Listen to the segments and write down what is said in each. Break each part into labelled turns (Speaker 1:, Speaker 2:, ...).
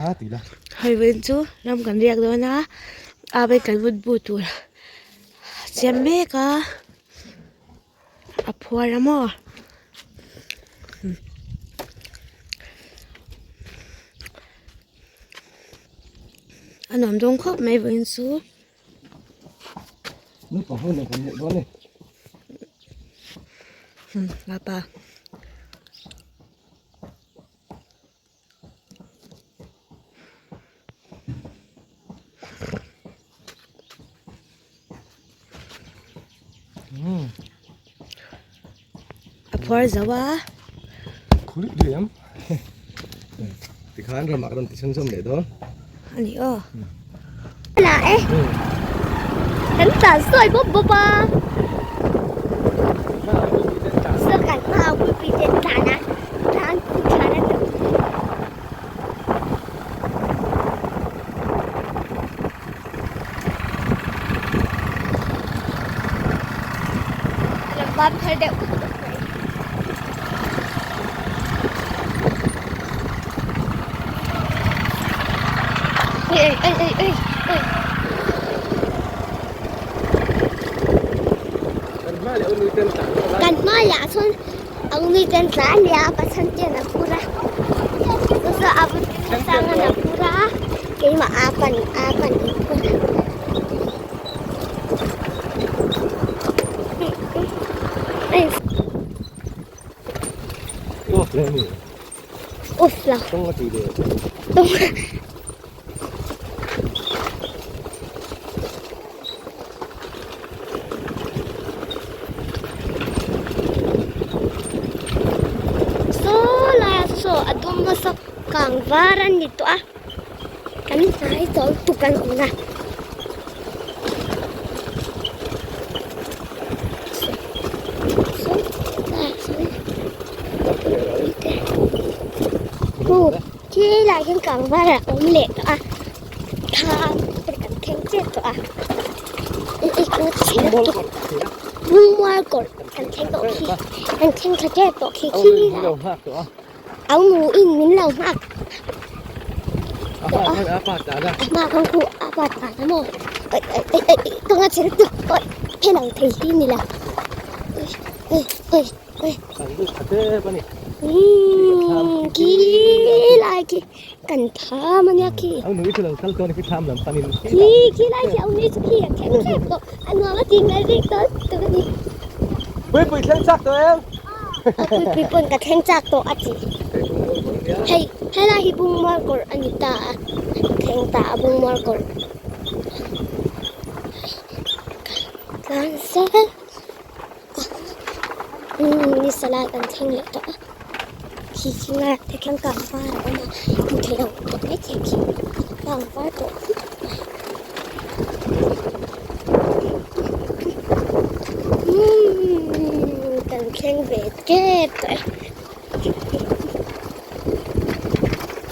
Speaker 1: Hei vawiin chu ram kan riak dawn a a vei kan mutbu tur a siam mek a a phuar a maw a nuam dawn khawp mai vawiin chu. A phuar zo a.
Speaker 2: Khulik liam. Tikhan ramah rawn ti chhunzawm leh dawn.
Speaker 1: A ni aw. La e. Kan tlan sawi bawp bawp a. Saw kan hma a pui pui te tlan a. Tlan tlan a tum. Lam ban phar deuh khawp mai. Ui ui ui ui ui. Kan hma leh ah chuan a ui ten tlan leh a pathian ten a phur a chu chu a sang a phur a keimah a pan a pan in phur a. Off la. Tawng Saw laiah saw a dum hmasa kang var a ni tawh a kan hnai chawl tuk an awm a. Khi lai hian kang var a awm leh tawh a thla te kan thleng chiah tawh a bungmual kawr kan thleng tawh khi kan thleng thla tep tawh khi khi au nu in min lo nghak tawh a a hma khan khu a pa tlan a maw aih aih aih aih ka nga chhe lutuk aih he lo thei hi ni lo aih aih aih umm khi lai khi kan tham ania khi khi khi lai khi au ni chu khi a thleng thlep tawh a nuam a tih hmel bik tawh tawh a ni.
Speaker 2: Pui pui thleng chak tawh em?
Speaker 1: A pui pui pawn ka thleng chak tawh a ti. Hei helai hi bungmual kawrh a ni ta a, thleng ta a bungmual kawrh. Tlan zel a ni salai kan thleng leh tawh a, khi khi ngar te khian kang var a awm a, hmu thei lo tawh mai thei khi kang var tawh khawp mai. Umm kan thleng ve tep tawh e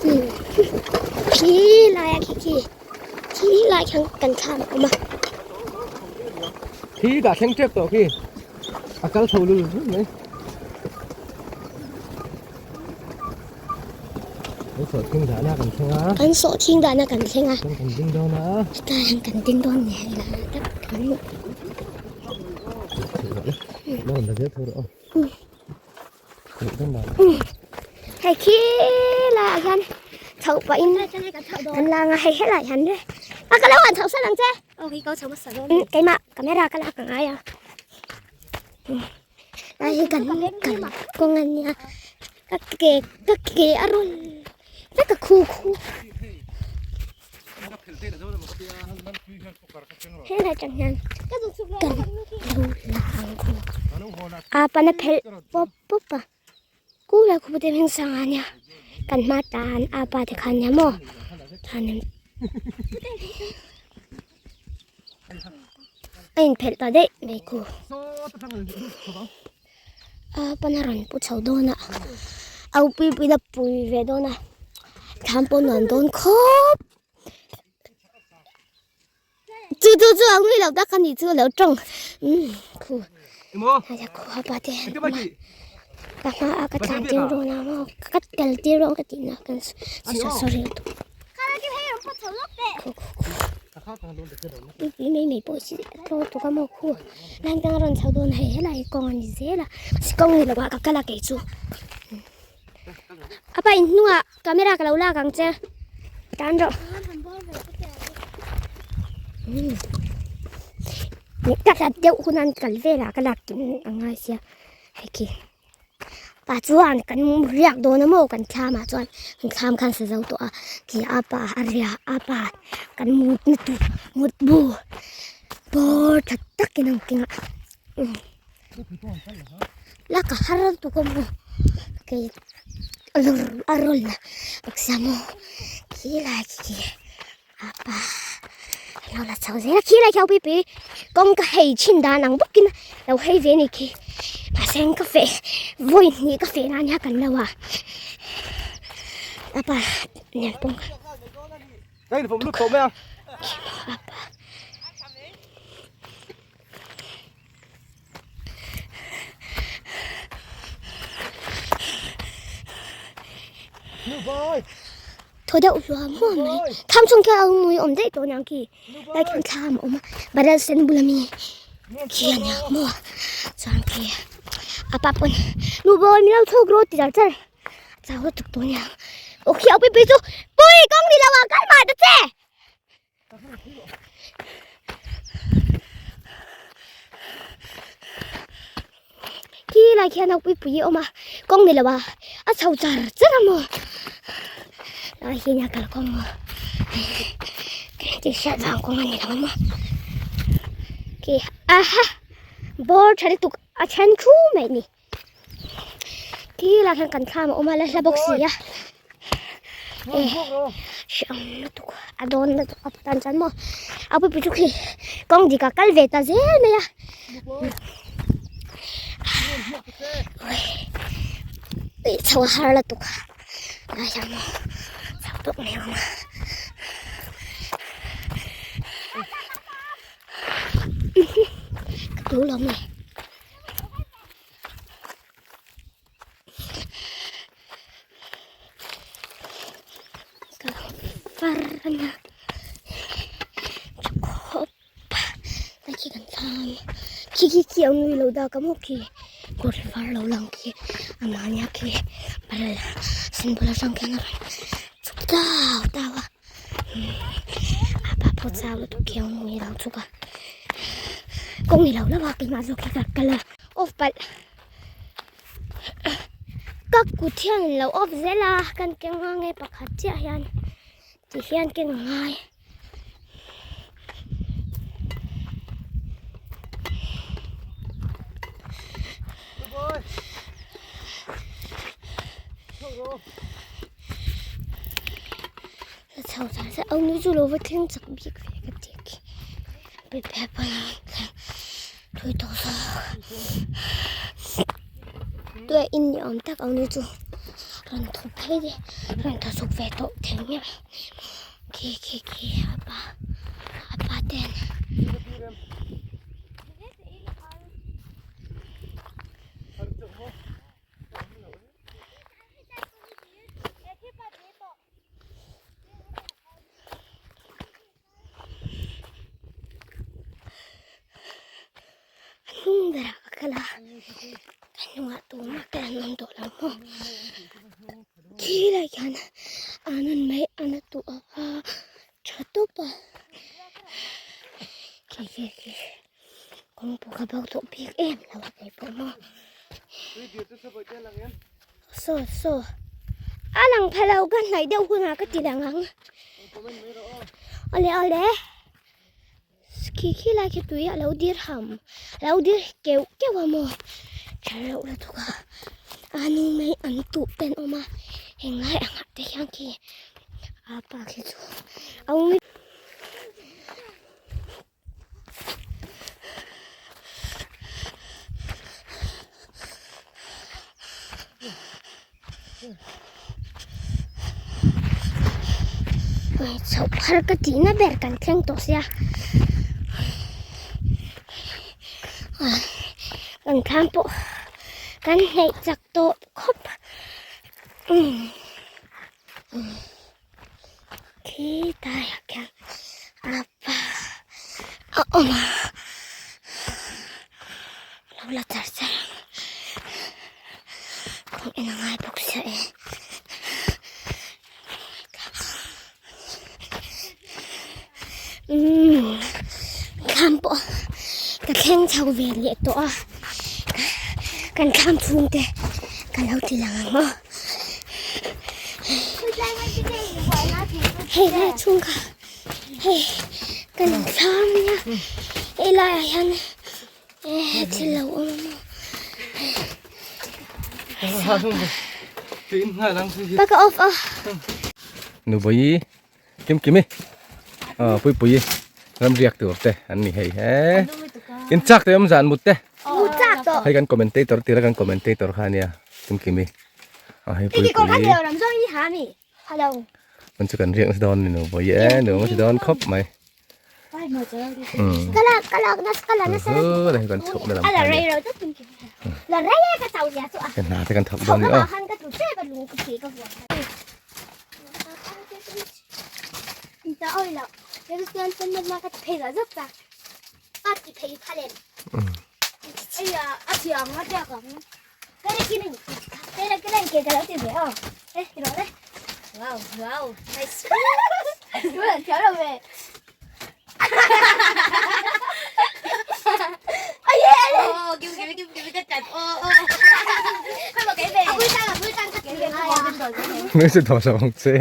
Speaker 1: umm khi lai a khi khi khi lai khian kan thlam a awm a.
Speaker 2: Khi dah thleng tep tawh khi a kal chho lul lul mai. Kan sawh thing dahna kan thleng a.
Speaker 1: Kan sawh thing dahna kan thleng a.
Speaker 2: Chuan kan ding dawn a.
Speaker 1: Hetah hian kan ding dawn ni hei la tak kan hmuh. Hei khi laiah hian chhoh pahin kan lang a hei helaiah hian a ka lo han chhoh san ang che. Keimah camera ka lak angai a. Lai hi kan kan kawng a nia ka ke ka ke a rawn vek a khu khu helai tang hian kan lo la ang khu a pana phelh pawp pawp a ku lai khu te hming sang a nia kan hma tan a pa te khan nia maw chuanin. A inphelh ta daih mai ku. A pana rawn pu chho dawn a, au pui pui la pui ve dawn a, thlam pawh nuam dawn khawp. Chu chu chu ang nui lo tak a ni chu a lo tawng umm khu a khu a pa te hian awm a ka hma a ka tlan tir dawn a maw ka tel tir dawn ka tih na kan sorry lutuk. Tuipui mai mai pawh hi a tlo tuk a maw khu line tang a rawn chho dawn a hei helai hi kawng a ni zel a kawng ni lo ah ka kal a kei chu a pa in hnungah camera ka lo lak ang che tan rawh ka hlat deuh hun an kal velah ka lak kim a ngai sia hei khi. Pa chuan kan riak dawn a maw kan thlam ah chuan kan thlam khan sa zo tawh a ti a pa a riak a pa kan mut na tur mut bu bawr tha takin an keng a la ka har lutuk a maw kei a lawr a rawn la bawk sia maw khi lai khi apa lo la chho zel a khi lai khi a pui kawng ka hei thin dan ang bawkin lo hei ve a ni khi mahse ka feh vawi hnih ka feh nan hian kan lo a apa nen pawh apa. Thaw deuh hluam hluam mai thlam chung khian a mui awm daih tawh aniang khi lai khian thlam a awm a barrel sen bula mi khi aniang maw chuan khi a pa pawn nu bawi min lo chhuk rawh ti char char a chau lutuk tawh aniang aw khi a pui pui chu pui kawng ni lo ah kal mah ta che. Khi lai khian a puipui a awm a kawng ni lo a a chho char char a maw lai hi nia kalkawng maw tih hriat vang kawng a ni lo a maw khi aha bawr tha lutuk a then thu mai ni. Khi lai hian kan thlam a awm a la hla bawk si a eh hreawm lutuk a dawn lutuk a tan chuan maw a puipui chu khi kawng dik a kal ve ta zel mai a ih chho a har lutuk a lai hian maw chho tawk mai ang a. Ka duh lo mai. Ka far a khawp a khi kan thlam khi khi khi a nui lo dak a maw khi kawr var lo lang khi a mahni a khi barrel sen bul atang khian a rawn chhuk tau tau a a pa pawh chau lutuk khi a nui lo chhuk a kawng ni lo lo a keimah zawk hi ka kal a off palh. Ka kut hian in lo off zel a kan keng a nge pakhat chiah hian ti hian keng a ngai. Chho zan zan au ni chu lo va thleng chak bik ve ka ti khi prepare pawh a thleng thui tawh zawk tuia in ni awm tak ang ni chu rawn thaw phei te rawn thaw chhuk ve tawh thei miah khi khi khi a pa a pa ten. A hnung berah ka kal a ka hnungah tumah kal an awm tawh lo maw khilai khian a nun mai a na tawh a tha tawp a khi khi khi kawng pawh ka bo tawh bik em lo a kei pawh maw. Saw saw a lang pha lo ka hnaih deuh hunah ka ti lang ang awle awle khi khi lai khi tui a lo dir ham a lo dir keuh keuh a maw tha reuh lutuk a a nu mai an tuh te an awm a henglai angah te hian khi a pa khi chu a awm. Chhoh phar ka tihna ber kan thleng tawh sia kan thlam pawh kan hnaih chak tawh khawp khi tai ah khian a pa. awm a lo la char char ang kawng en a ngai bawk sia e. Umm thlam pawh ka thleng chho ve leh tawh a kan thlam chhung te ka lo ti lang ang aw hei lai chhung kha hei kan thlam nia hei laiah hian eh thil lo awm a maw. Baka off a.
Speaker 2: Nubawi kim kimi pui pui ram riak tur te an ni hei he in chak te awm zan mut te hei kan commentator tira kan commentator kha ania kim kimi a hei pui pui an chu kan riak nasa dawn ni nubawi e nuam a ti dawn khawp mai kan chhuk na lam kha hna te kan thawk dawn ni aw Nui se thaw sa bawk che.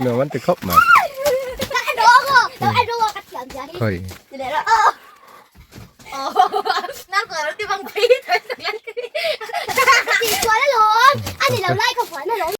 Speaker 2: Nuam an ti khawp mai. Khawi.